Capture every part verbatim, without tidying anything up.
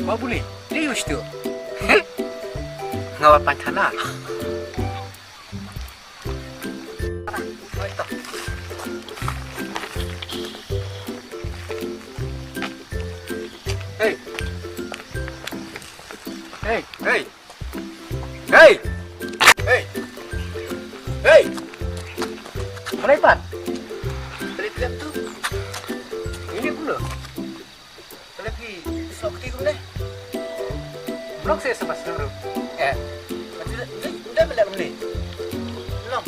Ba bule, dei ushtu. Nga wat pan thana. Hey. Hey. Hey. Hey. Hey. Hey. Balei pat? Balei phi lem tu? Ini pula. Balei phi sok ti kumne? Blok se sa pas nuru. Eh. Mati dah, dah, dah balik kumne. Long.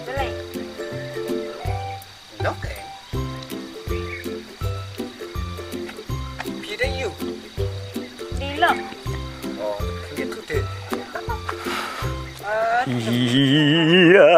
Balei? Long eh. Phi dei ïu? Dei long. Oh, phi tu te. Ah, iya.